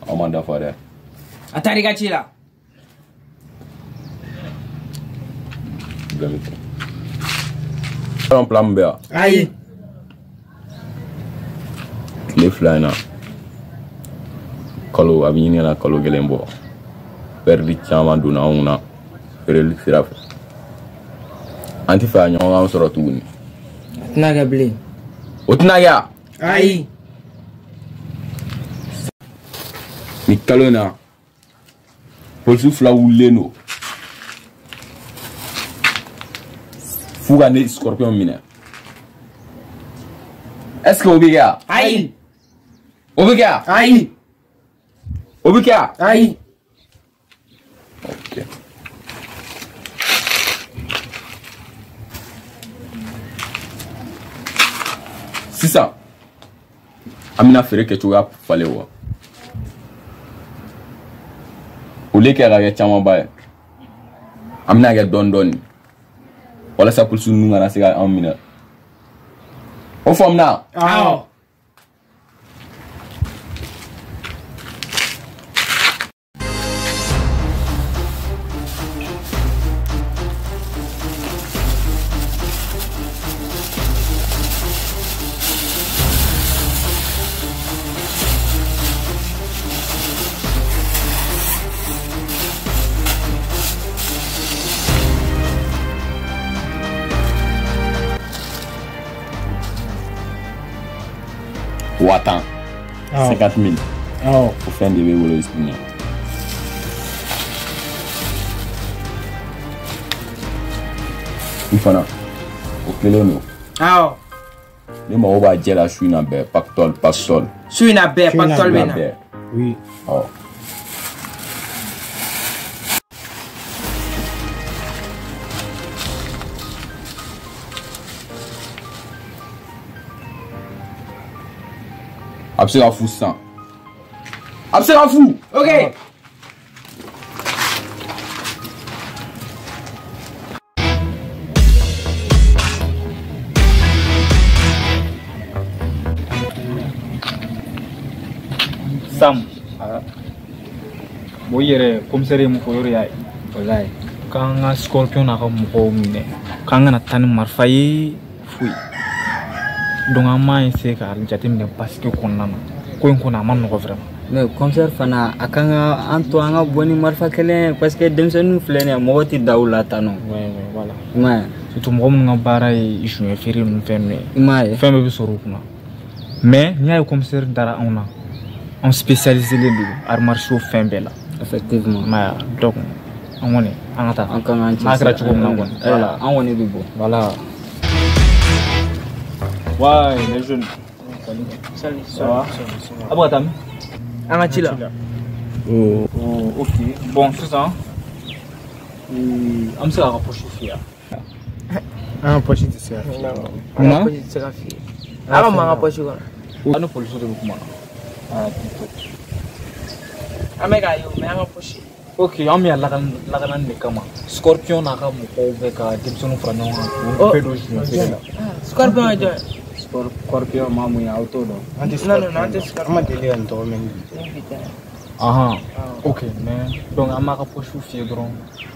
Aw ma dafa dɛ. A taara i ka ci la. An plan min bɛ yan. Ayi. Tile 2 in na kalo a bɛ ɲini ka na kalo 1 bɔ. Pɛridi caman donna anw na feereli sira fɛ. An tɛ fɛ a ɲɔgɔn k'an sɔrɔ tuguni. A tɛna kɛ bilen. O tɛna kɛ wa? Ayi. Nin kalo in na polisi 2 wulilen don f'u ka ne Scorpion minɛ. Est-ce que o bɛ kɛ wa? Ayi. O bɛ kɛ wa? Ayi. O bɛ kɛ wa? Ayi. Ok. Sisan an bɛna feere kɛcogoya falen wa? Au lieu kɛ ka kɛ camanba ye, an bɛna kɛ dɔɔni dɔɔni walasa polisi ninnu kana se ka anw minɛ. O faamuna? Awɔ. 10 000. 50 000. Awɔ. O fɛn de b'e bolo nin. I fana o kelen don. Awɔ. Ne mago b'a jɛ la su in na bɛɛ pactole pactole. Su in na bɛɛ pactole bɛ na. Oui. Awɔ. A bɛ se ka fu sisan. A bɛ se ka fu. Ok. Sam. Bon i yɛrɛ commissaire ye mun fɔ o de y'a ye. Walayi. K'an ka Scorpion n'a ka mɔgɔw minɛ. K'an kana taa ni marifa ye foyi. Donc an m'a essayer k'a jateminɛ basigi kɔnɔna na. Ko in kɔni a ma nɔgɔ vraiment. Mais commissaire fana a kan ka an to an ka bɔ ni marifa kelen ye parce que denmisɛnninw filɛ nin ye mɔgɔ tɛ da u la tan nɔ. Ouais ouais voilà. I m'a ye. Surtout mɔgɔ minnu ka baara ye joint feere ninnu fɛn ninnu ye. I m'a ye. Fɛn bɛɛ bɛ sɔrɔ u kunna. Mais n'i y'a ye commissaire dara anw na, anw spécialisé len don arts martiaux fɛn bɛɛ la. Effectivement. I m'a ye donc an kɔni an ka taa. An kan k'an cɛsiri. N'a kɛra cogo min na kɔni. Voilà an kɔni bɛ bɔ. Voilà. Ouais, les jeunes. Salut. Ça va? A bɛ ka taa min? An ka ci la. Oh, ok. Bon, sisan an bɛ se k'a ka poche fiyɛ. An ka poche tɛ se ka fiyɛ. An ka poche tɛ se ka fiyɛ. A ka man ka poche kɔnɔ. An ni polisiw de bɛ kuma na. An bɛ k'a ye o mais an ka poche. Ok, an bɛ yan lakanani de kama. Scorpion n'a ka mɔgɔw bɛ ka denmisɛnninw fara ɲɔgɔn kan k'u bɛɛ don joint feere la. Scorpion ye jɔn ye? Scorpion maa mun ye aw t'o dɔn. An tɛ Non non non an tɛ Scorpion. An ma deli ka nin tɔgɔ mɛn bi. Ni bi tɛ. Ahan. Ok, mais donc an b'a ka poche fiyɛ dɔrɔn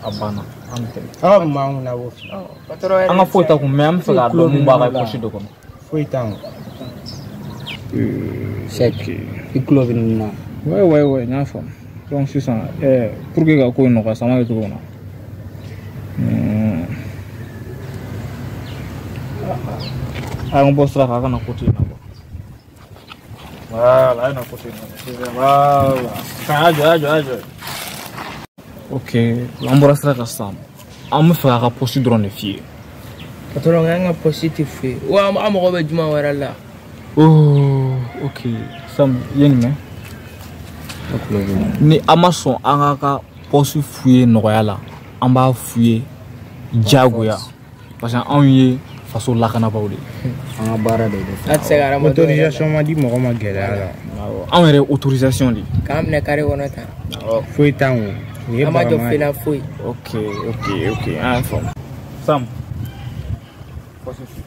a banna an bɛ tɛmɛ. Aw ka mun b'an kunna a b'o fiyɛ. Patron yɛrɛ An ka foyi t'a kun mais an bɛ fɛ k'a dɔn mun b'a ka poche de kɔnɔ. Foyi t'an kun. Cheikh i tulo bɛ nin na. Ouais ouais ouais n y'a faamu. Donc sisan pour que ka ko in nɔgɔya sisan an b'a kɛ cogo min na. A y'an bɔ sira kan a kana côté in na quoi. Voilà, a ye na côté in na. Voilà. A jɔ a jɔ a jɔ. Ok, an bɔra sira kan sisan. An bɛ fɛ k'a ka poche dɔrɔn de fiyɛ. Patron an ka poche tɛ fiyɛ. Wa an mago bɛ jumɛn wɛrɛ la? Oh, ok. Sam, i ye nin mɛn? Ni an ma sɔn an ka poche f'u ye nɔgɔya la, an b'a f'u ye diyagoya. Parce que anw ye faso lakanabaaw de ye. An ka baara de don. An tɛ se ka hadamadenw yɛrɛ Autorisation ma di mɔgɔ ma gɛlɛya la. Anw yɛrɛ ye autorisation de ye. K'an minɛ carré kɔnɔ tan. Foyi t'an kun. Nin ye An ma jɔ bagama ye. fila foyi. Ok, ok, ok, an y'a faamu. Sam. Poche fiyɛ.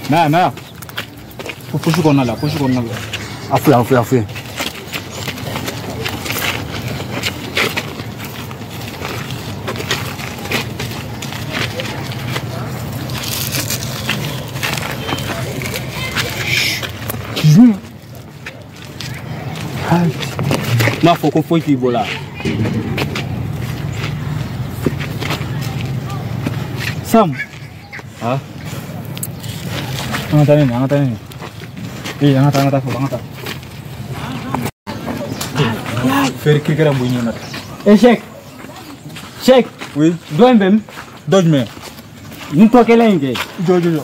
Na na. Poche kɔnɔna la, poche kɔnɔna la. A fouille, a fouille, a fouille. M'a fɔ ko foyi t'i bolo. Sam. Ah. An ka taa ni nin ye, an ka taa ni nin ye. Ee, an ka taa, an ka taa fɔlɔ, an ka taa. Feere kirikara bɔ i ɲɛ na. Eh Cheikh. Cheikh. Oui. Dɔ in bɛ min? Dɔ jumɛn? Nin tɔ kelen in kɛ. Jɔ jɔ jɔ.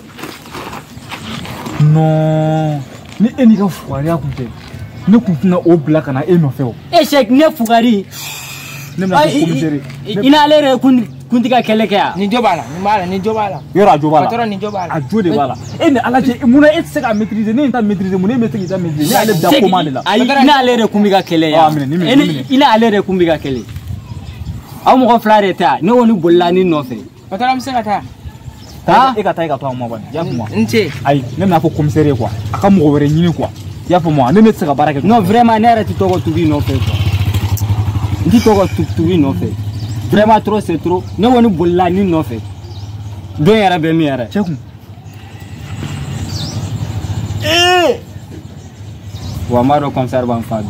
Non. Ni e n'i ka fugariya kun tɛ, ne kun tɛna o bila ka na e nɔfɛ o. Eh Cheikh, ne fugari. Ne bɛna kɛ commissaire ye. I n'ale yɛrɛ kun tɛ ka kɛlɛ kɛ yan. Nin jo b'a la, nin b'a la, nin jo b'a la. Yɔrɔ a jo b'a la. Patron nin jo b'a la. A jo de b'a la. E ni Ala cɛ, munna e tɛ se k'a maîtriser? Ne ye n ta maîtriser, mun e bɛ se k'i ta maîtriser? Ne y'ale bila coma de la. Ayi, i n'ale yɛrɛ kun bɛ ka kɛlɛ yan. Ah, minɛ, nin minɛ, nin minɛ. I n'ale yɛrɛ kun bɛ ka kɛlɛ. Aw mɔgɔ fila de tɛ yan, ne kɔni bolila nin nɔfɛ. Patron an bɛ se ka taa. Taa e ka taa e ka to a ma bani. I y'a faamu wa? N ce. Ayi, ne bɛna fɔ commissaire ye quoi. A ka mɔgɔ wɛrɛ ɲini quoi. I y'a faamu wa? Ne tɛ se ka baara kɛ. Non, vraiment ne yɛrɛ tɛ tɔgɔ tugu i nɔfɛ quoi. N tɛ tɔgɔ tugu i nɔfɛ. Vraiment trop c'est trop. Ne kɔni bolila nin nɔfɛ. Don yɛrɛ bɛ min yɛrɛ? Cɛ kun. Ee! Wa n b'a dɔn commissaire b'an fa bi.